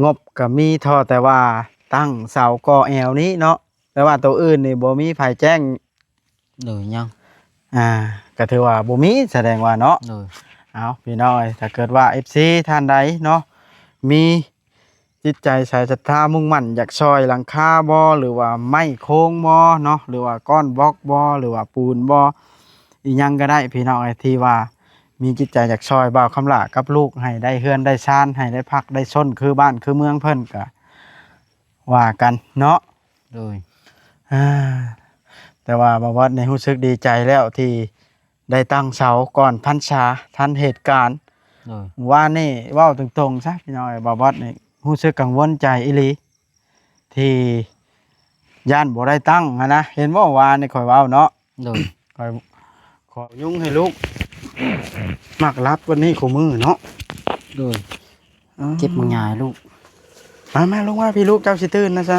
ງົບກໍມີທໍ່ແຕ່ວ່າຕັ້ງເສົາກໍ່ແອວນີ້ເນາະ, ແຕ່ວ່າໂຕອື່ນນີ້ບໍ່ມີໃຜແຈ້ງ ໂດຍ ຍັງ ອ່າ ກໍຖືວ່າບໍ່ມີ ສະແດງວ່າເນາະ. ໂດຍ ເອົາ ພີ່ນ້ອງເອີຍ ຖ້າເກີດວ່າເອັຟຊີທ່ານໃດເນາະ ມີຈິດໃຈໃສສັດທາມຸ່ງໝັ້ນ ຢາກຊ່ອຍຫຼັງຄາບໍ ຫຼືວ່າໄມ້ໂຄງບໍເນາະ ຫຼືວ່າກ້ອນບລັອກບໍ ຫຼືວ່າປູນບໍ ອີ່ຫຍັງກໍໄດ້ ພີ່ນ້ອງເອີຍ ທີ່ວ່າມີຈິດໃຈຢາກຊ່ອຍບ່າວຄຳຫຼ້າກັບລູກ ໃຫ້ໄດ້ເຮືອນໄດ້ຊານ ໃຫ້ໄດ້ພັກໄດ້ຊົນ ຄືບ້ານຄືເມືອງເພິ່ນ ກໍວ່າກັນເນາະ. ໂດຍ ອ່າ ແຕ່ວ່າບ່າວບອດນີ້ຮູ້ສຶກດີໃຈແລ້ວ ທີ່ໄດ້ຕັ້ງເສົາກ່ອນພັນສາທັນເຫດການ. ໂດຍ ວານນີ້ເວົ້າຕົງໆຊະ ພີ່ນ້ອງເອີຍ ບ່າວບອດນີ້ຮູ້ສຶກກັງວົນໃຈອີ່ຫຼີ ທີ່ຢ້ານບໍ່ໄດ້ຕັ້ງຫັ້ນນະ. ເຫັນບໍ່ ວານນີ້ຂ້ອຍເວົ້າເນາະ. ໂດຍ ຂ້ອຍຂໍຍຸງໃຫ້ລູກ ມັກຫຼັບວັນນີ້ຄູ່ມື້ເນາະ. ໂດຍ ອໍ ເກັບມັງຍາໃຫ້ລູກ. ມາ ມາ ລົງມາພີ່ລູກ ເຈົ້າຊິຕື່ນນະຊະ.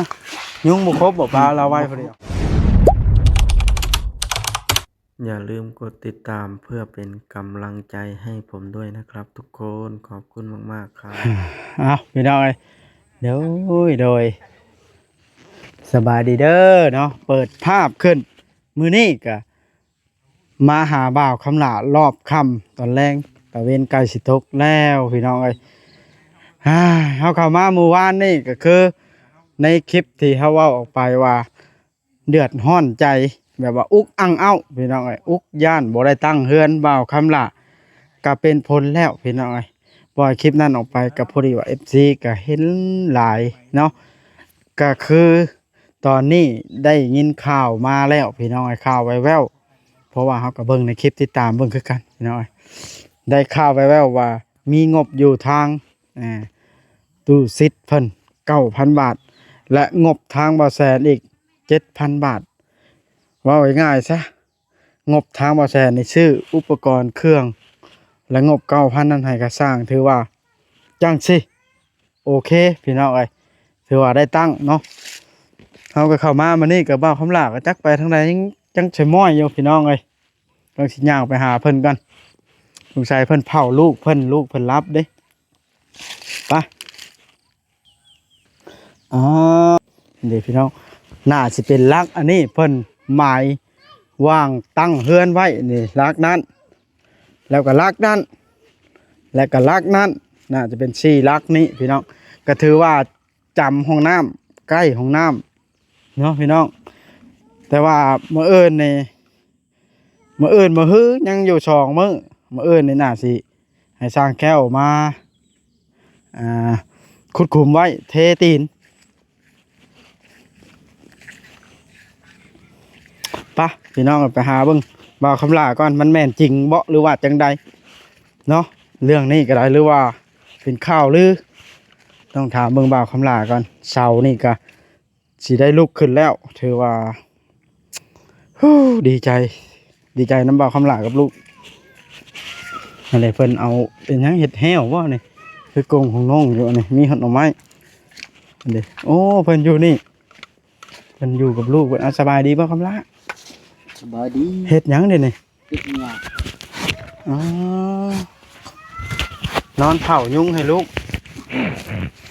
ຍຸງບໍ່ຄົບບໍ ປາລາວໄວ້ຜູ້ດຽວ. อย่าลืมกดติดตามเพื่อเป็นกำลังใจให้ผมด้วยนะครับทุกคน ขอบคุณมากๆครับ. ເອົາ ພີ່ນ້ອງເອີຍ ໂດຍ ໂດຍ ສະບາຍດີເດີເນາະ. ເປີດພາບຂຶ້ນ ມື້ນີ້ກະມາຫາບ່າວຄຳຫຼ້າລອບຄ່ຳຕອນແລງ ຕາເວັນໃກ້ຊິຕົກແລ້ວ ພີ່ນ້ອງເອີຍ. ເຮົາເຂົ້າມາມື້ວານນີ້ກໍຄືໃນຄລິບທີ່ເຮົາເວົ້າອອກໄປວ່າ ເດືອດຮ້ອນໃຈ ແບບວ່າອຸກອັ່ງເອົ້າ ພີ່ນ້ອງເອີຍ ອຸກຢ້ານບໍ່ໄດ້ຕັ້ງເຮືອນ ບ່າວຄຳຫຼ້າ ກະເປັນຜົນແລ້ວ ພີ່ນ້ອງເອີຍ. ປ່ອຍຄລິບນັ້ນອອກໄປ ກະພໍດີວ່າເອັຟຊີກະເຫັນຫຼາຍເນາະ. ກະຄືຕອນນີ້ໄດ້ຍິນຂ່າວມາແລ້ວ ພີ່ນ້ອງເອີຍ ຂ່າວແວ່ວໆ ເພາະວ່າເຮົາກະເບິ່ງໃນຄລິບ ຕິດຕາມເບິ່ງຄືກັນ ພີ່ນ້ອງເອີຍ. ໄດ້ຂ່າວແວ່ວໆວ່າມີງົບຢູ່ທາງ ອ່າ ຕູ້ສິດເພິ່ນເກົ້າພັນບາດ ແລະ ງົບທາງບ່າວແສນອີກເຈັດພັນບາດ. ເວົ້າງ່າຍໆຊະ ງົບທາງບ່າວແສນນີ້ຊື້ອຸປະກອນເຄື່ອງ ແລະ ງົບເກົ້າພັນນັ້ນໃຫ້ກະຊ່າງ ຖືວ່າຈັ່ງຊີ້ ໂອເຄ ພີ່ນ້ອງເອີຍ ຖືວ່າໄດ້ຕັ້ງເນາະ. ເຮົາກໍເຂົ້າມາມື້ນີ້ກໍ ບ່າວຄຳຫຼ້າກໍຈັກໄປທາງໃດ ຍັງ ຍັງສະມ້ອຍຢູ່ ພີ່ນ້ອງເອີຍ. ຕ້ອງຊິຍ່າງໄປຫາເພິ່ນກ່ອນ ສົງໄສເພິ່ນເຝົ້າລູກເພິ່ນ ລູກເພິ່ນຫຼັບເດ້. ໄປ ອໍ ນີ້ພີ່ນ້ອງ ໜ້າຊິເປັນຫຼັກ ອັນນີ້ເພິ່ນໝາຍວາງຕັ້ງເຮືອນໄວ້ນີ້ ຫຼັກນັ້ນ ແລ້ວກໍຫຼັກນັ້ນ ແລ້ວກໍຫຼັກນັ້ນ ໜ້າຈະເປັນສີ່ຫຼັກນີ້ ພີ່ນ້ອງ. ກໍຖືວ່າຈຳຫ້ອງນ້ຳ ໃກ້ຫ້ອງນ້ຳເນາະ ພີ່ນ້ອງ. ແຕ່ວ່າມື້ອື່ນນີ້ ມື້ອື່ນມື້ຮືຍັງຢູ່ສອງມື້ ມື້ອື່ນນີ້ໜ້າຊິໃຫ້ຊ່າງແກ້ວມາ ອ່າ ຂຸດຂຸມໄວ້ເທຕີນ. ປະ ພີ່ນ້ອງ ໄປຫາເບິ່ງບ່າວຄຳຫຼ້າກ່ອນ ມັນແມ່ນຈິງເບາະ ຫຼືວ່າຈັ່ງໃດເນາະ ເລື່ອງນີ້ກໍໄດ້ ຫຼືວ່າເປັນຂ່າວລື. ຕ້ອງຖາມເບິ່ງບ່າວຄຳຫຼ້າກ່ອນ. ເສົານີ້ກະຊິໄດ້ລຸກຂຶ້ນແລ້ວ ຖືວ່າ ຮູ້ ດີໃຈ ດີໃຈນຳບ່າວຄຳຫຼ້າກັບລູກ. ອັນນີ້ເພິ່ນເອົາເປັນຫຍັງ ເຮັດແຮ້ວບໍ່ນີ້ ຄືກົງຂອງນ້ອງຢູ່. ອັນນີ້ມີຮອດໜໍ່ໄມ້ ອັນນີ້ ໂອ້ ເພິ່ນຢູ່ນີ້ ເພິ່ນຢູ່ກັບລູກເພິ່ນ. ອ່າ ສະບາຍດີບ່າວຄຳຫຼ້າ? ສະບາຍດີ. ເຮັດຫຍັງເດນີ້? ເຮັດຫຍັງ? ອໍ ນອນເຝົ້າຍຸງໃຫ້ລູກ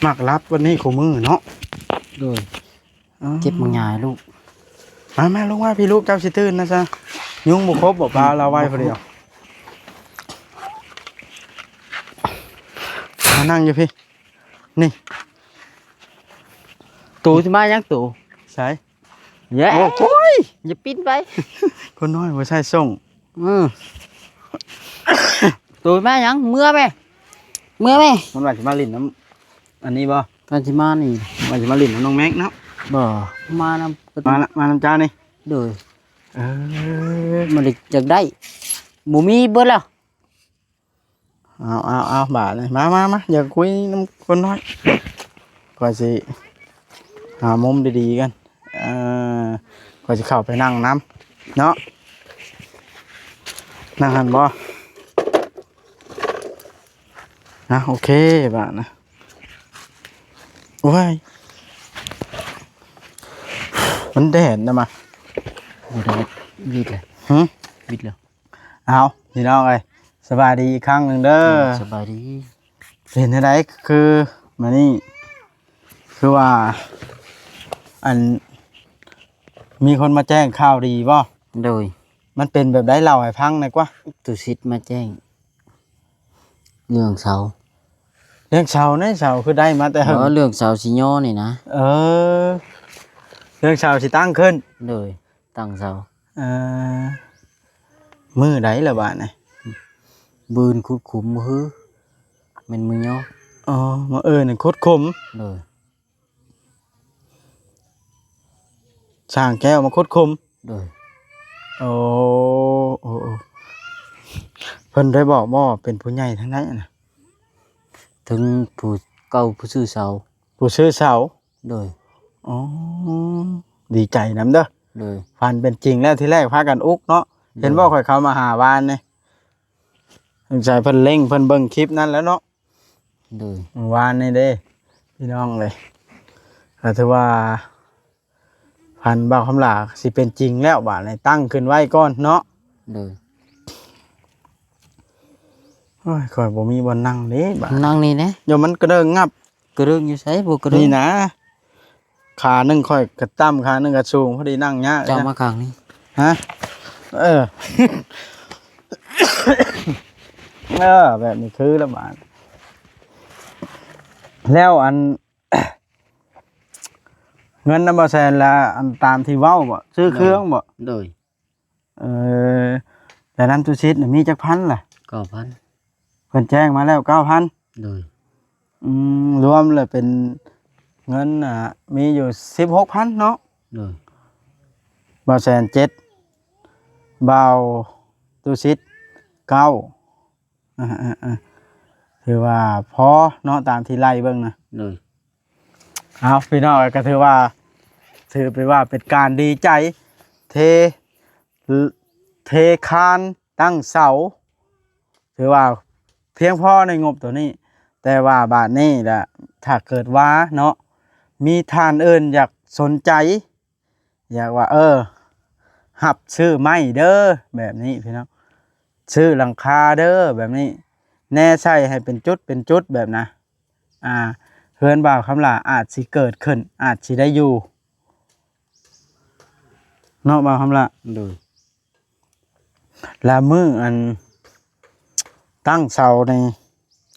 ມັກຫຼັບວັນນີ້ຄູ່ມື້ເນາະ. ໂດຍ ອໍ ເກັບມັງຍາໃຫ້ລູກ. ມາ ມາ ລົງມາພີ່ລູກ ເຈົ້າຊິຕື່ນນະຊະ. ຍຸງບໍ່ຄົບບໍ ປາລາວໄວ້ຜູ້ດຽວ. ມານັ່ງຢູ່ພີ້ ນີ້ ໂຕຊິມາຫຍັງໂຕ? ໃສ? ແຍະ ໂອ້ຍ ຢ່າປິ່ນໄປ ຄົນນ້ອຍບໍ່ໃຊ້ສົ່ງ. ເອີ ໂຕມາຫຍັງ? ເມືອແມ່ ເມືອແມ່. ມັນວ່າຊິມາຫຼິ້ນນຳ ອັນນີ້ບໍ່? ມັນຊິມານີ້ ມັນຊິມາຫຼິ້ນນຳນ້ອງແມັກເນາະ. ບໍ່ ມານຳ ມາລະ ມານຳເຈົ້ານີ້. ໂດຍ ເອີ ມັນຢາກໄດ້ ບໍ່ມີເບິດແລ້ວ. ເອົາ ເອົາ ເອົາ ບາດນີ້ ມາ ມາ ມາ ຢ່າຄຸຍນຳຄົນນ້ອຍ ຂ້ອຍຊິຫາມຸມດີໆກັນ. ເອີ ຂ້ອຍຊິເຂົ້າໄປນັ່ງນຳເນາະ ນັ່ງຫັ້ນບໍ່? ອ່ະ ໂອເຄ ບາດນະ. ໂອ້ຍ ມັນແດດນະມະ ບໍ່ແດດ ວິດເລີຍ ຫຶ? ວິດເລີຍ. ເອົາ ພີ່ນ້ອງເອີຍ ສະບາຍດີອີກຄັ້ງໜຶ່ງເດີ. ເອີ ສະບາຍດີ. ເປັນຈັ່ງໃດ ຄືມານີ້ ຄືວ່າ ອັນ ມີຄົນມາແຈ້ງຂ່າວດີບໍ່? ໂດຍ. ມັນເປັນແບບໃດ? ເລົ່າໃຫ້ຟັງແດ່ກວ່າ. ຕຸສິດມາແຈ້ງເລື່ອງເສົາ. ເລື່ອງເສົາໃນ ເສົາຄືໄດ້ມາແຕ່ເຫິງ? ບໍ່, ເລື່ອງເສົາຊິຍໍນີ້ນະ. ເອີ ເລື່ອງເສົາຊິຕັ້ງຂຶ້ນ. ໂດຍ. ຕັ້ງເສົາ. ເອີ ມື້ໃດລະບາດນີ້? ບືນຂຸດຂຸມມື້ຮື ແມ່ນມື້ຍໍ. ອໍ ມື້ອື່ນຂຸດຂຸມ. ໂດຍ. ຊ່າງແກ້ວມາຂຸດຂຸມ. ໂດຍ. ໂອ້ ໂອ້ ໂອ້ ເພິ່ນໄດ້ບອກບໍ່ ເປັນຜູ້ໃຫຍ່ທາງໃດນະ? ເຖິງຜູ້ເກົ່າ ຜູ້ຊື້ເສົາ. ຜູ້ຊື້ເສົາ. ໂດຍ. ອໍ ດີໃຈນຳເດີ. ໂດຍ. ຝັນເປັນຈິງແລ້ວ ທີແລກພາກັນອຸກເນາະ. ໂດຍ. ເຫັນບໍ່ ຂ້ອຍເຂົ້າມາຫາວານນີ້ ສົງໄສເພິ່ນເລັ່ງ ເພິ່ນເບິ່ງຄລິບນັ້ນແລ້ວເນາະ. ໂດຍ. ວານນີ້ເດ້ ພີ່ນ້ອງເອີຍ ກໍຖືວ່າ ຝັນບ່າວຄຳຫຼ້າຊິເປັນຈິງແລ້ວ ບາດນີ້ຕັ້ງຂຶ້ນໄວ້ກ່ອນເນາະ. ໂດຍ. ໂອ້ຍ ຂ້ອຍບໍ່ມີບ່ອນນັ່ງເດ້ບາດ. ນັ່ງນີ້ແຫຼະ. ໂຍມ ມັນກະເດີງງັບ. ກະເດີງຢູ່ໃສ? ບໍ່ກະເດີງ. ນີ້ນະ ຂາໜຶ່ງຂ້ອຍກະຕ່ຳ ຂາໜຶ່ງກະສູງ ພໍດີນັ່ງຍາກ. ເຈົ້າມາຂ້າງນີ້. ຮະ? ເອີ ເອີ ແບບນີ້ຄືລະບາດ. ແລ້ວອັນ ເງິນນຳບໍ່ແຊນລະ ອັນຕາມທີ່ເວົ້າບໍ່? ຊື້ເຄື່ອງບໍ່? ໂດຍ. ເອີ ແລ້ວນຳຕຸສິດນະມີຈັກພັນລະ? ເກົ້າພັນ. ເພິ່ນແຈ້ງມາແລ້ວເກົ້າພັນ. ໂດຍ. ອືມ ລວມແລ້ວເປັນເງິນ ອ່າ ມີຢູ່ສິບຫົກພັນເນາະ. ໂດຍ. ບ່າວແສນເຈັດ ບ່າວຕຸສິດເກົ້າ. ອ່າໆໆ ຖືວ່າພໍເນາະ ຕາມທີ່ໄລ່ເບິ່ງນະ. ໂດຍ. ເອົາ ພີ່ນ້ອງເອີຍ ກໍຖືວ່າ ຖືໄປວ່າເປັນການດີໃຈ ເທ ເທຄານຕັ້ງເສົາ ຖືວ່າພຽງພໍໃນງົບໂຕນີ້. ແຕ່ວ່າບາດນີ້ລະ ຖ້າເກີດວ່າເນາະ ມີທ່ານອື່ນຢາກສົນໃຈ ຢາກວ່າ ເອີ ຮັບຊື້ໄມ້ເດີ ແບບນີ້ພີ່ນ້ອງ ຊື້ຫຼັງຄາເດີ ແບບນີ້ ແນໃສ່ໃຫ້ເປັນຈຸດເປັນຈຸດແບບນະ ອ່າ ເຮືອນບ່າວຄຳຫຼ້າອາດຊິເກີດຂຶ້ນ ອາດຊິໄດ້ຢູ່ ເນາະ ບ່າວຄຳຫຼ້າ. ໂດຍ. ລະມື້ອັນຕັ້ງເສົານີ້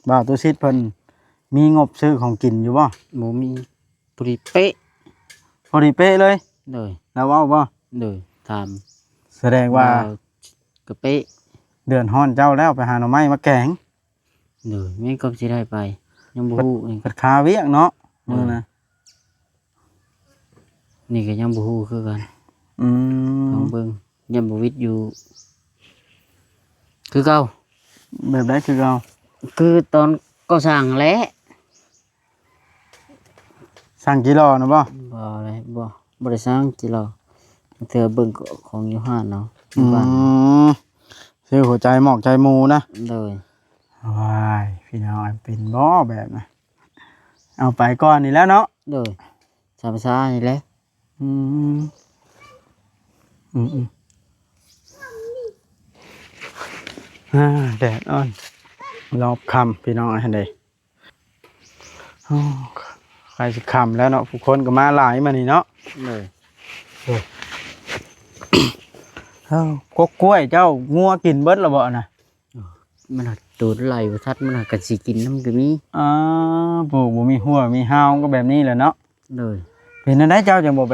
ບ່າວຕຸສິດເພິ່ນມີງົບຊື້ຂອງກິນຢູ່ບໍ່? ບໍ່ມີ. ພໍດີເປະ. ພໍດີເປະເລີຍ? ໂດຍ. ລາວເວົ້າບໍ່? ໂດຍ. ຖາມ. ສະແດງວ່າ ລາວກະເປະ. ເດືອດຮ້ອນເຈົ້າແລ້ວ ໄປຫາໜໍ່ໄມ້ມາແກງ. ໂດຍ. ແມ່ນກໍຊິໄດ້ໄປ ຍັງບໍ່ຮູ້ນີ້ ເພິ່ນຄາວຽກເນາະ. ໂດຍ. ມື້ນະ ນີ້ກໍຍັງບໍ່ຮູ້ຄືກັນ. ອືມ. ລອງເບິ່ງ ຍັງບໍ່ວິດຢູ່ຄືເກົ່າ. ແບບໃດຄືເກົ່າ? ຄືຕອນກໍ່ສ້າງຫັ້ນແຫຼະ. ສ້າງຈີລໍນະບໍ່? ບໍ່ເລີຍ ບໍ່ ບໍ່ໄດ້ສ້າງຈີລໍ. ເທື່ອເບິ່ງຂອງຢູ່ຮ້ານເນາະ. ອືມ. ຊື້ຫົວໃຈໝອກໃຈໝູນະ. ໂດຍ. ວ້າຍ ພີ່ນ້ອງ ເປັນບໍ່ແບບນະ? ເອົາໄປກ່ອນນີ້ແຫຼະເນາະ. ໂດຍ. ຊາມຊານີ້ແຫຼະ. ອືມ ອືມໆ ອ່າ ແດດອ່ອນ ຮອບຄ່ຳ ພີ່ນ້ອງເອີຍ ຫັ້ນເດ້. ໂອ້ ໃກ້ຊິຄ່ຳແລ້ວເນາະ ຜູ້ຄົນກໍມາຫຼາຍມື້ນີ້ເນາະ. ໂດຍ. ເອີ ກົກກ້ວຍເຈົ້າ ງົວກິນເບິດແລ້ວບໍ່ນະ? ມັນຫາກໂຕໄລ່ບໍ່ທັນ ມັນຫາກະຊິກິນນຳກໍມີ. ອ່າ ປູກບໍ່ມີຮົ້ວມີຮາວກໍແບບນີ້ແຫຼະເນາະ. ໂດຍ. ເປັນແນວໃດເຈົ້າຈັ່ງບໍ່ໄປ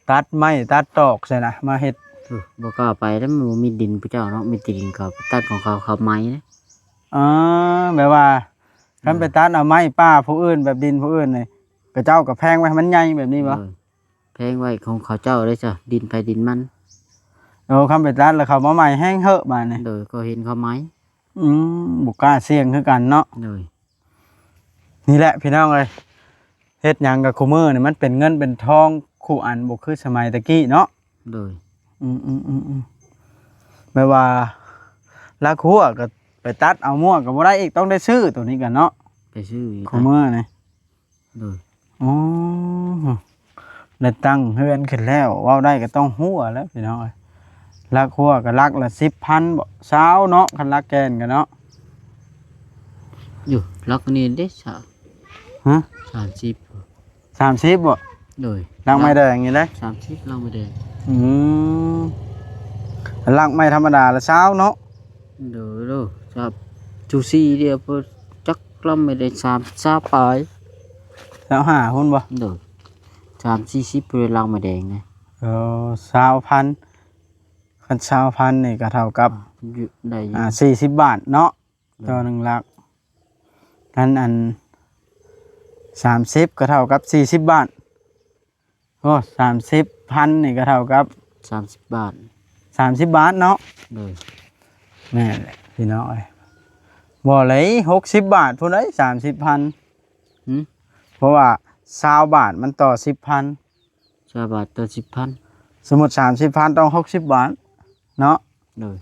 ຕັດໄມ້ຕັດຕອກໃສ່ນະ ມາເຮັດ? ໂອ້ ບໍ່ກ້າໄປແລ້ວ ມັນບໍ່ມີດິນພວກເຈົ້າເນາະ ມີແຕ່ດິນເຂົາ ໄປຕັດຂອງເຂົາ ເຂົາໄໝເດ້. ອໍ ແບບວ່າ ຄັນໄປຕັດເອົາໄມ້ປ່າຜູ້ອື່ນ ແບບດິນຜູ້ອື່ນນີ້ ເຂົາເຈົ້າກໍແພງໄວ້ໃຫ້ມັນໃຫຍ່ແບບນີ້ບໍ່? ໂດຍ. ແພງໄວ້ຂອງເຂົາເຈົ້າເດ້ຊະ ດິນໃຜດິນມັນ. ໂອ້ ຄັນໄປຕັດແລ້ວເຂົາມາໄໝແຮງເຫີບບາດນີ້. ໂດຍ. ກໍເຫັນເຂົາໄໝ. ອືມ ບໍ່ກ້າສ່ຽງຄືກັນເນາະ. ໂດຍ. ນີ້ແຫຼະພີ່ນ້ອງເອີຍ ເຮັດຫຍັງກໍຄູ່ມື້ນີ້ມັນເປັນເງິນເປັນທອງຄູ່ອັນ ບໍ່ຄືສະໄໝແຕ່ກີ້ເນາະ. ໂດຍ. ອືມໆໆໆ ແບບວ່າລັກຮົ້ວກໍໄປຕັດເອົາມົ້ວກໍບໍ່ໄດ້ອີກ ຕ້ອງໄດ້ຊື້ໂຕນີ້ກັນເນາະ ໄປຊື້ອີກ ຄູ່ມື້ນີ້. ໂດຍ. ອໍ ໄດ້ຕັ້ງເຮືອນຂຶ້ນແລ້ວ ເວົ້າໄດ້ກໍຕ້ອງຮົ້ວແລ້ວພີ່ນ້ອງເອີຍ. ລັກຮົ້ວກໍລັກລະສິບພັນບໍ ຊາວເນາະ ຄັນລັກແກ່ນກໍເນາະ. ຢູ່ຫຼັກນີ້ເດ້ ຊາວ. ຮະ? ສາມສິບ. ສາມສິບບໍ່? ໂດຍ ຫຼັກໄມ້ແດງນີ້ເດ້. ສາມສິບຫຼັກໄມ້ແດງ. ອືມ ຫຼັກໄມ້ທຳມະດາລະຊາວເນາະ. ໂດຍ ໂດຍ ຄັບ ຈູຊີດຽວ ຈັກລຳໄມ້ແດງ ສາມ ຊາວປາຍ ຊາວຫ້າພຸ້ນບໍ່? ໂດຍ ສາມສີ່ສິບພຸ້ນ ຫຼັກໄມ້ແດງນະ. ເອີ ຊາວພັນ ຄັນຊາວພັນນີ້ກໍເທົ່າກັບ ຢູ່ ໄດ້ຢູ່ ອ່າ ສີ່ສິບບາດເນາະ. ໂດຍ ຕໍ່ໜຶ່ງຫຼັກ ຄັນອັນ ສາມສິບກໍເທົ່າກັບສີ່ສິບບາດ. ໂອ້ ສາມສິບພັນນີ້ກໍເທົ່າກັບສາມສິບບາດ ສາມສິບບາດເນາະ. ໂດຍ ແມ່ນແຫຼະພີ່ນ້ອງເອີຍ ບໍ່ເລີຍ ຫົກສິບບາດພຸ້ນເດ້ ສາມສິບພັນ. ຫື? ເພາະວ່າຊາວບາດມັນຕໍ່ສິບພັນ ຊາວບາດຕໍ່ສິບພັນ ສົມມຸດສາມສິບພັນຕ້ອງຫົກສິບບາດເນາະ. ໂດຍ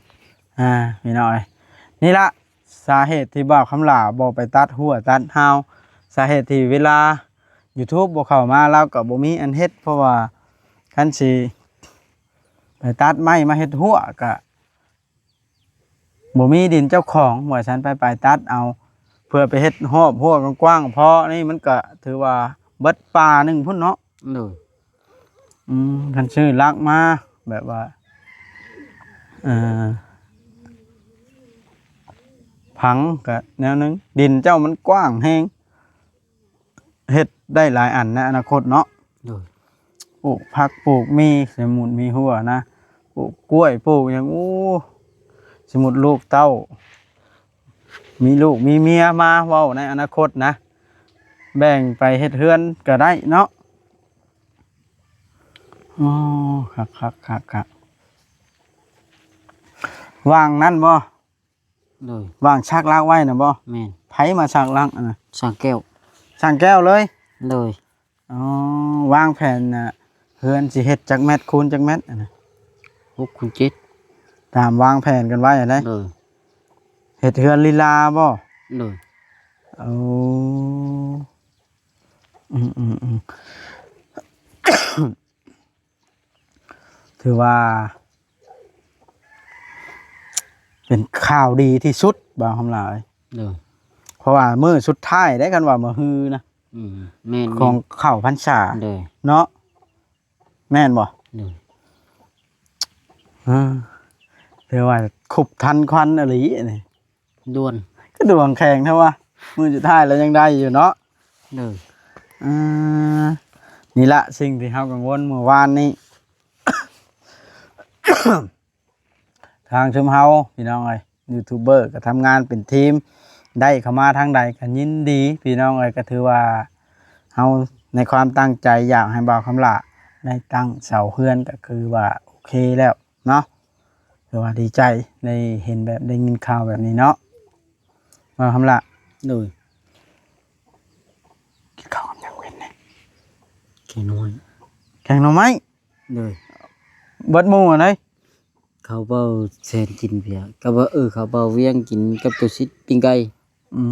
ອ່າ ພີ່ນ້ອງເອີຍ ນີ້ລະສາເຫດທີ່ບ່າວຄຳຫຼ້າບໍ່ໄປຕັດຮົ້ວຕັດຮາວ ສາເຫດທີ່ເວລາ YouTube ບໍ່ເຂົ້າມາ ລາວກໍບໍ່ມີອັນເຮັດ ເພາະວ່າຄັນຊິໄປຕັດໄມ້ມາເຮັດຮົ້ວກະບໍ່ມີດິນເຈົ້າຂອງ ວ່າຊັ້ນ ໄປ ໄປຕັດເອົາ ເພື່ອໄປເຮັດຮອບຮົ້ວກວ້າງໆ ພໍນີ້ມັນກະຖືວ່າເບິດປ່າໜຶ່ງພຸ້ນເນາະ. ໂດຍ ອືມ ຄັນຊື້ຫຼັກມາແບບວ່າ ເອີ ຝັງກະແນວໜຶ່ງ ດິນເຈົ້າມັນກວ້າງແຮງ ເຮັດໄດ້ຫຼາຍອັນໃນອະນາຄົດເນາະ. ໂດຍ ປູກຜັກປູກໝີ່ ສົມມຸດມີຮົ້ວນະ ປູກກ້ວຍ ປູກຫຍັງ ໂອ້ ສົມມຸດລູກເຕົ້າ ມີລູກມີເມຍມາ ເວົ້າໃນອະນາຄົດນະ ແບ່ງໄປເຮັດເຮືອນກໍໄດ້ເນາະ. ອໍ ຄັກໆໆໆ ວາງນັ້ນບໍ່? ໂດຍ ວາງສັກຫຼັກໄວ້ນະບໍ່? ແມ່ນ ໃຜມາສັກຫຼັກອັນນະ? ຊ່າງແກ້ວ ຊ່າງແກ້ວເລີຍ? ໂດຍ ອໍ ວາງແຜນນະ ເຮືອນຊິເຮັດຈັກແມັດຄູນຈັກແມັດອັນນະ? ຫົກຄູນເຈັດ ຕາມວາງແຜນກັນໄວ້ຫັ້ນເດ້. ໂດຍ ເຮັດເຮືອນລີລາບໍ່? ໂດຍ ໂອ້ ອືມໆໆ ຖືວ່າເປັນຂ່າວດີທີ່ສຸດ ບ່າວຄຳຫຼ້າເອີຍ. ໂດຍ ເພາະວ່າມື້ສຸດທ້າຍເດ້ ຄັນວ່າມື້ຮືນະ. ອືມ ແມ່ນໆ ຂອງເຂົ້າພັນສາ. ໂດຍ ເນາະ ແມ່ນບໍ່? ໂດຍ ເອີ ຖືວ່າຄຸບທັນຄວັນອີ່ຫຼີນີ້. ດ່ວນ ຄືດວງແຂງແທ້ວະ ມື້ສຸດທ້າຍແລ້ວຍັງໄດ້ຢູ່ເນາະ. ໂດຍ ເອີ ນີ້ລະສິ່ງທີ່ເຮົາກັງວົນມື້ວານນີ້ ທາງຊຸມເຮົາພີ່ນ້ອງເອີຍ ຢູທູບເບີກໍທຳງານເປັນທີມ ໄດ້ເຂົ້າມາທາງໃດກໍຍິນດີພີ່ນ້ອງເອີຍ. ກໍຖືວ່າເຮົາໃນຄວາມຕັ້ງໃຈຢາກໃຫ້ບ່າວຄຳຫຼ້າໄດ້ຕັ້ງເສົາເຮືອນ ກໍຄືວ່າໂອເຄແລ້ວເນາະ. ແຕ່ວ່າດີໃຈໄດ້ເຫັນແບບ ໄດ້ຍິນຂ່າວແບບນີ້ເນາະ ວ່າຄຳລະ. ໂດຍ ກິນເຂົ້າກັບຫຍັງເວັນນີ້? ແກງໜໍ່ໄມ້ ແກງໜໍ່ໄມ້. ໂດຍ ເບິດໝູ່ອັນໃດ? ເຂົາເບົາແຊນກິນເບຍ ກັບວ່າ ເອີ ເຂົາເບົາວຽງກິນກັບໂຕຊິດ ປີ້ງໄກ່. ອື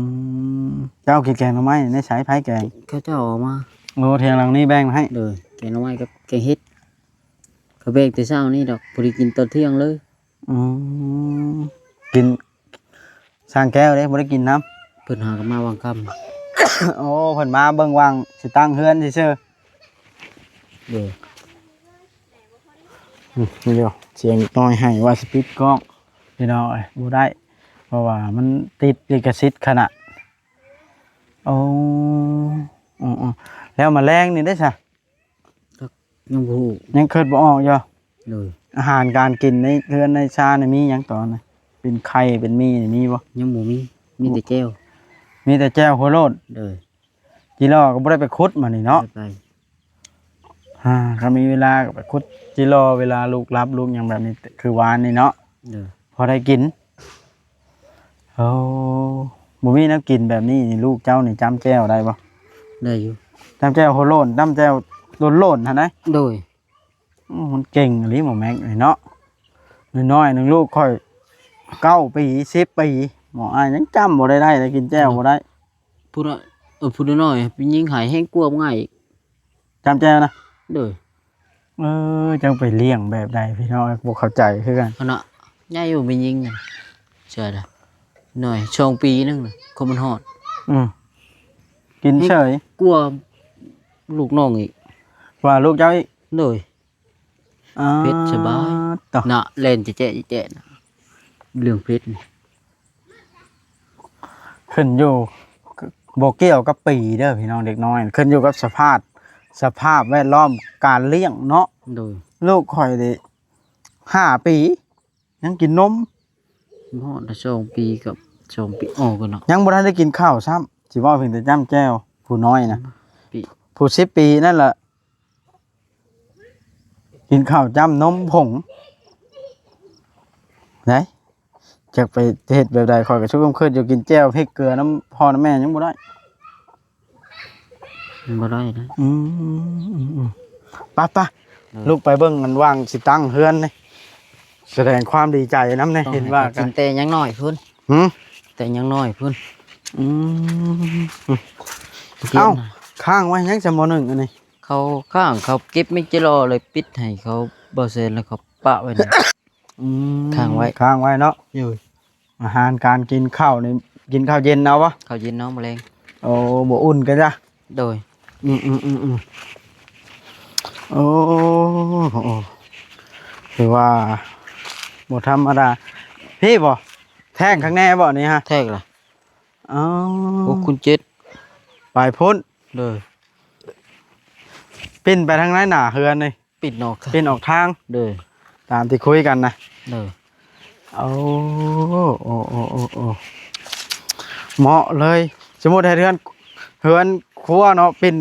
ມ ເຈົ້າກິນແກງໜໍ່ໄມ້ໃນໃສ? ໃຜແກງ? ເຂົາເຈົ້າເອົາມາ. ໂອ້ ທຽງຫຼັງນີ້ແບ່ງໃຫ້. ໂດຍ ແກງໜໍ່ໄມ້ກັບແກງເຫັດ ເຂົາແບ່ງແຕ່ເຊົ້ານີ້ດອກ ພໍດີກິນຕອນທ່ຽງເລີຍ. ອືມ ກິນ ຊ່າງແກ້ວເດ້ ບໍ່ໄດ້ກິນນຳ. ເພິ່ນຫາກັນມາຫວ່າງຄ່ຳ. ໂອ້ ເພິ່ນມາເບິ່ງຫວ່າງຊິຕັ້ງເຮືອນຊື່ໆ. ໂດຍ ອືມ ດຽວ ສຽງນ້ອຍໃຫ້ວ່າຊິປິດກ້ອງ ພີ່ນ້ອງເອີຍ ບໍ່ໄດ້ ເພາະວ່າມັນຕິດລິຂະສິດຂະໜາດ. ໂອ້ ອືມໆ ແລ້ວມາແລງນີ້ເດ້ຊະ? ຈັກ ຍັງບໍ່ຮູ້ ຍັງຄິດບໍ່ອອກຢູ່. ໂດຍ ອາຫານການກິນໃນເຮືອນໃນຊານນີ້ມີຫຍັງຕອນນີ້? ເປັນໄຂ່ເປັນໝີ່ນີ້ມີບໍ່? ຍັງບໍ່ມີ ມີແຕ່ແຈ່ວ ມີແຕ່ແຈ່ວໂຄໂລດ. ໂດຍ ຈີລໍກໍບໍ່ໄດ້ໄປຂຸດມານີ້ເນາະ. ບໍ່ໄດ້ໄປ ອ່າ ຄັນມີເວລາກໍໄປຂຸດຈີລໍ ເວລາລູກຫຼັບລູກຫຍັງແບບນີ້ ຄືວານນີ້ເນາະ. ໂດຍ ພໍໄດ້ກິນ. ໂອ້ ບໍ່ມີແນວກິນແບບນີ້ນີ້ ລູກເຈົ້ານີ້ຈ້ຳແຈ່ວໄດ້ບໍ່? ໄດ້ຢູ່ ຈ້ຳແຈ່ວໂຄໂລນ ຈ້ຳແຈ່ວໂລນໆຫັ້ນນະ. ໂດຍ ໂອ້ ມັນເກັ່ງອີ່ຫຼີໝໍແມັກນີ້ເນາະ. ນ້ອຍໆໜຶ່ງລູກຂ້ອຍ ເກົ້າປີ ສິບປີ ໝໍອ້າຍຍັງຈ້ຳບໍ່ໄດ້ ໄດ້ ໄດ້ກິນແຈ່ວບໍ່ໄດ້. ຜູ້ນ້ອຍ ເອີ ຜູ້ນ້ອຍໆ ໄປຍິງໃຫ້ແຮງກວ່າງ່າຍອີກ ຈ້ຳແຈ່ວນະ. ໂດຍ ເອີ ຈັ່ງໄປລ້ຽງແບບໃດພີ່ນ້ອງ ບໍ່ເຂົ້າໃຈຄືກັນ. ອັນນະ ໃຫຍ່ຢູ່ແມ່ຍິງນັ້ນ ເຊື່ອດາ ນ້ອຍ ສອງປີໜຶ່ງນະ ຄົນມັນຮອດ. ອືມ ກິນເສີຍ ກວ່າ ລູກນ້ອງອີກ ວ່າລູກເຈົ້າອີກ ໂດຍ ອ່າ ເພັດສະບາຍ ຕະ ນະ ແລ່ນແຈະໆ ເລື່ອງເພັດນີ້ ຂຶ້ນຢູ່ ບໍ່ກ່ຽວກັບປີເດີພີ່ນ້ອງ ເດັກນ້ອຍ ຂຶ້ນຢູ່ກັບສະພາບ ສະພາບແວດລ້ອມການລ້ຽງເນາະ ໂດຍ ລູກຂ້ອຍນີ້ຫ້າປີ ຍັງກິນນົມ ບໍ່ຮອດສອງປີກັບສອງປີ ອອກກັນເນາະ ຍັງບໍ່ທັນໄດ້ກິນເຂົ້າຊ້ຳ ຊິເວົ້າເພງແຕ່ຈ້ຳແຈ່ວ ຜູ້ນ້ອຍນະ ປີ ຜູ້ສິບປີນັ້ນລະ ກິນເຂົ້າຈ້ຳນົມຜົງ ໄດ້ ຈັກໄປເຮັດແບບໃດ ຂ້ອຍກໍຊຸກຄຶດຢູ່ ກິນແຈ່ວເຜັດເກືອນຳພໍ່ນຳແມ່ຍັງບໍ່ໄດ້. ມັນບໍ່ໄດ້ນະ ອືມ ອືມ ອືມ ໄປ ໄປ ເອີ ລຸກໄປເບິ່ງອັນວ່າງຊິຕັ້ງເຮືອນນີ້ ສະແດງຄວາມດີໃຈນຳແດ່ ເຫັນວ່າກັນ ແຕ່ຍັງນ້ອຍພຸ້ນ ຫື ແຕ່ຍັງນ້ອຍພຸ້ນ ອືມ ຮຽນ ເອົ້າ ນະ ຄ້າງໄວ້ຫຍັງຊັ້ນ ມໍໜຶ່ງ ອັນນີ້ ເຂົາຄ້າງ ເຂົາເກັບໄມ້ຈີ່ລໍ ເລີຍປິດໃຫ້ເຂົາ ບໍ່ແຊນ ແລ້ວເຂົາປະໄວ້ນີ້ ອືມ ຄ້າງໄວ້ ຄ້າງໄວ້ເນາະ ໂດຍ ອາຫານການກິນເຂົ້ານີ້ ກິນເຂົ້າເຢັນເອົາບໍ່? ເຂົ້າເຢັນເນາະ ມື້ແລງ ໂອ້ ບໍ່ອຸ່ນກັນຈ້ະ ໂດຍ ອືມໆໆໆ ໂອ້ ໂອ້ ຖືວ່າບໍ່ທຳມະດາ ພີ້ບໍ່ ແທກຂ້າງແນ່ບໍ່ນີ້ຮະ? ແທກລະ ອໍ ຫົກຄູນເຈັດ ໄປພຸ້ນ ໂດຍ ປິ່ນໄປທາງໃນໜ້າເຮືອນນີ້ ປິ່ນອອກ ປິ່ນອອກທາງ ໂດຍ ຕາມທີ່ຄຸຍກັນນະ ໂດຍ ໂອ້ ໂອ້ ໂອ້ ໂອ້ ໂອ້ ເໝາະເລີຍ ສົມມຸດໃຫ້ເຮືອນ ເຮືອນຄົວເນາະ ປິ່ນ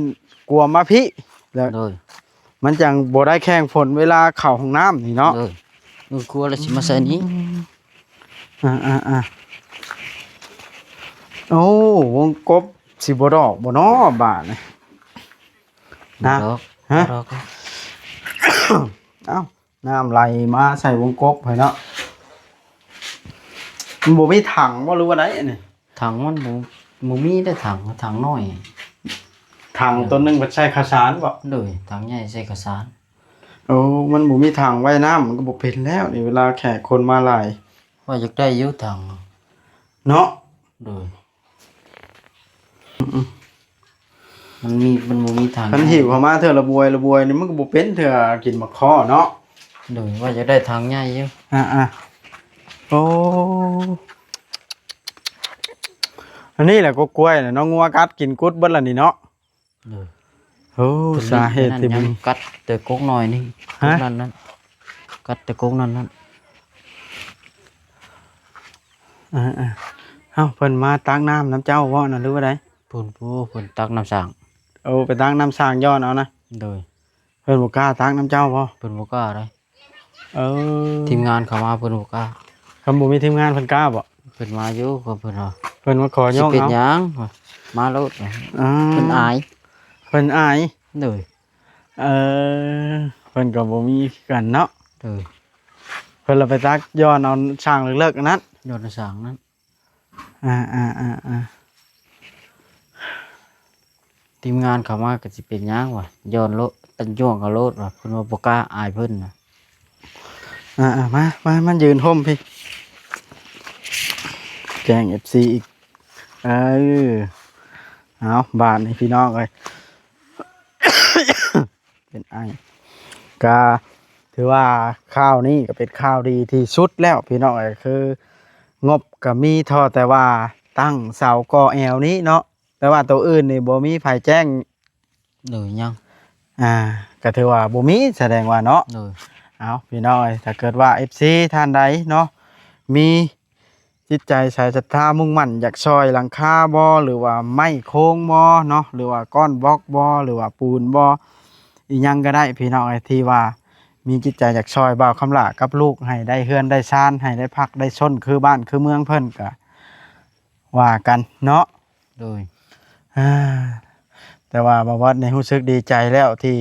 ກວມມາພີ້ ແລ້ວ ໂດຍ ມັນຈັ່ງບໍ່ໄດ້ແຂ່ງຝົນເວລາເຂົ້າຫ້ອງນ້ຳນີ້ເນາະ ໂດຍ ເຮືອນຄົວລະຊິມາໃສ່ນີ້ ອືມ ອ່າໆໆ ໂອ້ ວົງກົບຊິບໍ່ດອກບໍ່ເນາະບາດນີ້ ນະ ບໍ່ດອກ ຮະ ບໍ່ດອກ ເອົ້າ ນ້ຳໄຫຼມາໃສ່ວົງກົບໃຫ້ເນາະ ມັນບໍ່ມີຖັງບໍ່ ຫຼືວ່າໃດອັນນີ້? ຖັງມັນບໍ່ ບໍ່ມີໄດ້ຖັງ ຖັງນ້ອຍ ຖັງໂຕໜຶ່ງເພິ່ນໃສ່ເຂົ້າສານບໍ່? ໂດຍ ຖັງໃຫຍ່ໃສ່ເຂົ້າສານ ໂອ້ ມັນບໍ່ມີຖັງໄວ້ນ້ຳ ມັນກໍບໍ່ເປັນແລ້ວນີ້ ເວລາແຂກຄົນມາຫຼາຍ ວ່າຢາກໄດ້ຢູ່ຖັງ ເນາະ ໂດຍ ອືມ ມັນມີ ມັນບໍ່ມີຖັງ ຄັນຫິ້ວເຂົ້າມາເທື່ອລະບວຍລະບວຍນີ້ ມັນກໍບໍ່ເປັນເທື່ອ ກິນໝາກຄໍ້ເນາະ ໂດຍ ວ່າຢາກໄດ້ຖັງໃຫຍ່ຢູ່ ອ່າໆ ໂອ້ ອັນນີ້ແຫຼະກໍກ້ວຍແຫຼະເນາະ ງົວກັດກິນກຸດເບິດລະນີ້ເນາະ ໂດຍ ໂອ້ ເພິ່ນ ສາເຫດທີ່ມັນ ກັດແຕ່ກົກນ້ອຍນີ້ ຮະ ກົກນັ້ນນັ້ນ ກັດແຕ່ກົກນັ້ນນັ້ນ ເອີໆ ເອົ້າ ເພິ່ນມາຕັກນ້ຳນຳເຈົ້າບໍ່ນະ ຫຼືວ່າໃດ? ເພິ່ນ ເພິ່ນຕັກນ້ຳສ້າງ ໂອ້ ໄປຕັກນ້ຳສ້າງຍ້ອນເອົານະ ໂດຍ ເພິ່ນບໍ່ກ້າຕັກນຳເຈົ້າບໍ່? ເພິ່ນບໍ່ກ້າເດ້ ເອີ ທີມງານເຂົາມາເພິ່ນບໍ່ກ້າ ຄັນບໍ່ມີທີມງານເພິ່ນກ້າບໍ່? ເພິ່ນມາຢູ່ ເພິ່ນວ່າ ເພິ່ນມາຂໍໂຍກເອົາ ຊິເປັນຫຍັງ ມາໂລດ ອ່າ ເພິ່ນອາຍ ເພິ່ນອາຍ ໂດຍ ເອີ ເພິ່ນກໍບໍ່ມີຄືກັນເນາະ ໂດຍ ເພິ່ນລະໄປຕັກຍ້ອນເອົາສ້າງເລິກໆ ອັນນັ້ນ ຍ້ອນສ້າງນັ້ນ ອ່າໆໆໆ ທີມງານເຂົາມາກໍຊິເປັນຫຍັງວະ ຍ້ອນໂລດ ຕັນຍ່ວງເຂົາໂລດວະ ເພິ່ນວ່າບໍ່ກ້າ ອາຍເພິ່ນນະ ອ່າໆ ມາ ມາ ມາຢືນຮົ່ມພີ້ ແຈ້ງເອັຟຊີອີກ ເອີ ເອົາ ບາດນີ້ພີ່ນ້ອງເອີຍ ເປັນໄອ ກະຖືວ່າຂ່າວນີ້ກະເປັນຂ່າວດີທີ່ສຸດແລ້ວພີ່ນ້ອງເອີຍ ຄືງົບກະມີທໍ່ແຕ່ວ່າຕັ້ງເສົາກໍ່ແອວນີ້ເນາະ ແຕ່ວ່າໂຕອື່ນນີ້ບໍ່ມີໃຜແຈ້ງ ໂດຍ ຍັງ ອ່າ ກະຖືວ່າບໍ່ມີ ສະແດງວ່າເນາະ ໂດຍ ເອົາ ພີ່ນ້ອງເອີຍ ຖ້າເກີດວ່າເອັຟຊີທ່ານໃດເນາະ ມີ ຈິດໃຈສາຍສັດທາມຸ່ງໝັ້ນຢາກຊ່ອຍຫຼັງຄາບໍ່ ຫຼືວ່າໄມ້ໂຄງບໍ່ເນາະ ຫຼືວ່າກ້ອນບລັອກບໍ່ ຫຼືວ່າປູນບໍ່ ອີ່ຫຍັງກໍໄດ້ພີ່ນ້ອງເອີຍ ທີ່ວ່າມີຈິດໃຈຢາກຊ່ອຍບ່າວຄຳຫຼ້າກັບລູກ ໃຫ້ໄດ້ເຮືອນໄດ້ຊານ ໃຫ້ໄດ້ພັກໄດ້ຊົນຄືບ້ານຄືເມືອງເພິ່ນ ກໍວ່າກັນເນາະ ໂດຍ ອ່າ ແຕ່ວ່າບ່າວບອດນີ້ຮູ້ສຶກດີໃຈແລ້ວທີ່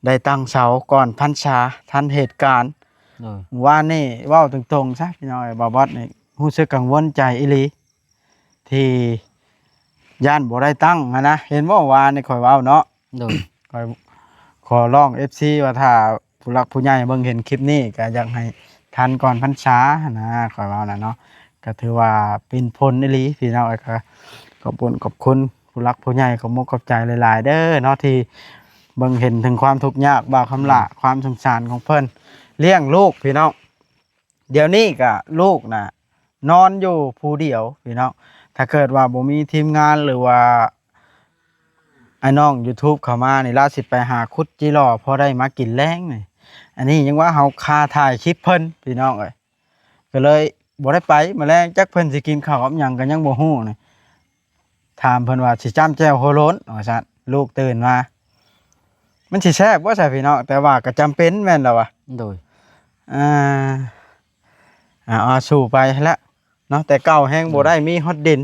ໄດ້ຕັ້ງເສົາກ່ອນພັນສາ ທັນເຫດການ ໂດຍ ວານນີ້ເວົ້າຕົງໆຊະພີ່ນ້ອງເອີຍ ບ່າວບອດນີ້ຮູ້ສຶກກັງວົນໃຈອີ່ຫຼີ ທີ່ຢ້ານບໍ່ໄດ້ຕັ້ງຫັ້ນນະ ເຫັນບໍ່ວານນີ້ຂ້ອຍເວົ້າເນາະ ໂດຍ ຂ້ອຍຂໍຮ້ອງເອັຟຊີວ່າຖ້າຜູ້ຫຼັກຜູ້ໃຫຍ່ເບິ່ງເຫັນຄລິບນີ້ ກໍຢາກໃຫ້ທັນກ່ອນພັນສາຫັ້ນນະ ຂ້ອຍເວົ້ານະເນາະ ກໍຖືວ່າເປັນຜົນອີ່ຫຼີພີ່ນ້ອງເອີຍ ກໍຂອບຄຸນ ຂອບຄຸນ ຜູ້ຫຼັກຜູ້ໃຫຍ່ ຂອບມຸກຂອບໃຈຫຼາຍໆເດີເນາະ ທີ່ເບິ່ງເຫັນເຖິງຄວາມທຸກຍາກບ່າວຄຳຫຼ້າ ຄວາມສົງສານຂອງເພິ່ນ ລ້ຽງລູກພີ່ນ້ອງ. ດຽວນີ້ກະລູກນະນອນຢູ່ຜູ້ດຽວພີ່ນ້ອງ. ຖ້າເກີດວ່າບໍ່ມີທີມງານ ຫຼືວ່າອ້າຍນ້ອງ YouTube ເຂົ້າມານີ້ ລາວຊິໄປຫາຂຸດຈີຫຼໍ່ພໍໄດ້ມາກິນແລງນີ້. ອັນນີ້ຍັງວ່າເຮົາຄາຖ່າຍຄລິບເພິ່ນພີ່ນ້ອງເອີຍ ກໍເລີຍບໍ່ໄດ້ໄປ. ມື້ແລງຈັກເພິ່ນຊິກິນເຂົ້າກັບຫຍັງກໍຍັງບໍ່ຮູ້ນີ້. ຖາມເພິ່ນວ່າຊິຈ້ຳແຈ່ວຫົວໂລ້ນວ່າຊັ້ນ ລູກຕື່ນມາ. ມັນຊິແຊບບໍ່ຊະພີ່ນ້ອງ? ແຕ່ວ່າກໍຈຳເປັນແມ່ນລະວະ. ໂດຍ ອ່າ ອ່າ ເອົາສູ່ໄປຫັ້ນແຫຼະເນາະ. ແຕ່ເກົ່າແຮງບໍ່ໄດ້ມີຮອດດິນ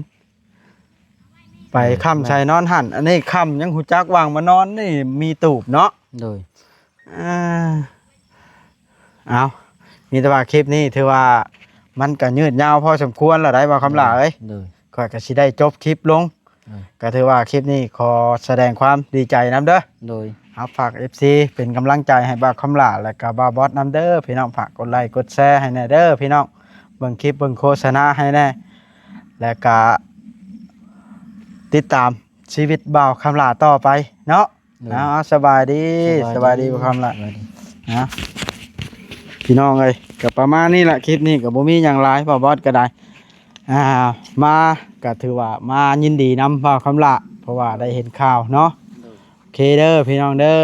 ໄປ ໂດຍ ຄ້ຳໃສ່ນອນຫັ້ນ ອັນນີ້ຄ້ຳຍັງຮູ້ຈັກວ່າງມານອນນີ້ມີຕູບເນາະ. ໂດຍ ອ່າ ເອົາ ມີແຕ່ວ່າຄລິບນີ້ຖືວ່າມັນກໍຍືດຍາວພໍສົມຄວນແລ້ວໄດ໋ ບ່າວຄຳຫຼ້າເອີຍ. ໂດຍ ຂ້ອຍກໍຊິໄດ້ຈົບຄລິບລົງ ໂດຍ ກໍຖືວ່າຄລິບນີ້ຂໍສະແດງຄວາມດີໃຈນຳເດີ. ໂດຍ ເຮົາຝາກ ເອັຟຊີ ເປັນກຳລັງໃຈໃຫ້ບ່າວຄຳຫຼ້າ ແລະກໍບ່າວບອດນຳເດີພີ່ນ້ອງ. ຝາກກົດໄລກົດແຊໃຫ້ແດ່ເດີພີ່ນ້ອງ ເບິ່ງຄລິບເບິ່ງໂຄສະນາໃຫ້ແດ່ ແລະກະຕິດຕາມຊີວິດບ່າວຄຳຫຼ້າຕໍ່ໄປເນາະ. ໂດຍ ເອົາ ສະບາຍດີ ສະບາຍດີ ສະບາຍດີບ່າວຄຳຫຼ້າ ສະບາຍດີ ນະ. ພີ່ນ້ອງເອີຍ ກໍປະມານນີ້ລະ ຄລິບນີ້ກໍບໍ່ມີຫຍັງຫຼາຍ ບ່າວບອດກໍໄດ້ ອ່າ ມາກໍຖືວ່າມາຍິນດີນຳບ່າວຄຳຫຼ້າ ເພາະວ່າໄດ້ເຫັນຂ່າວເນາະ. ໂດຍ ໂອເຄເດີພີ່ນ້ອງເດີ.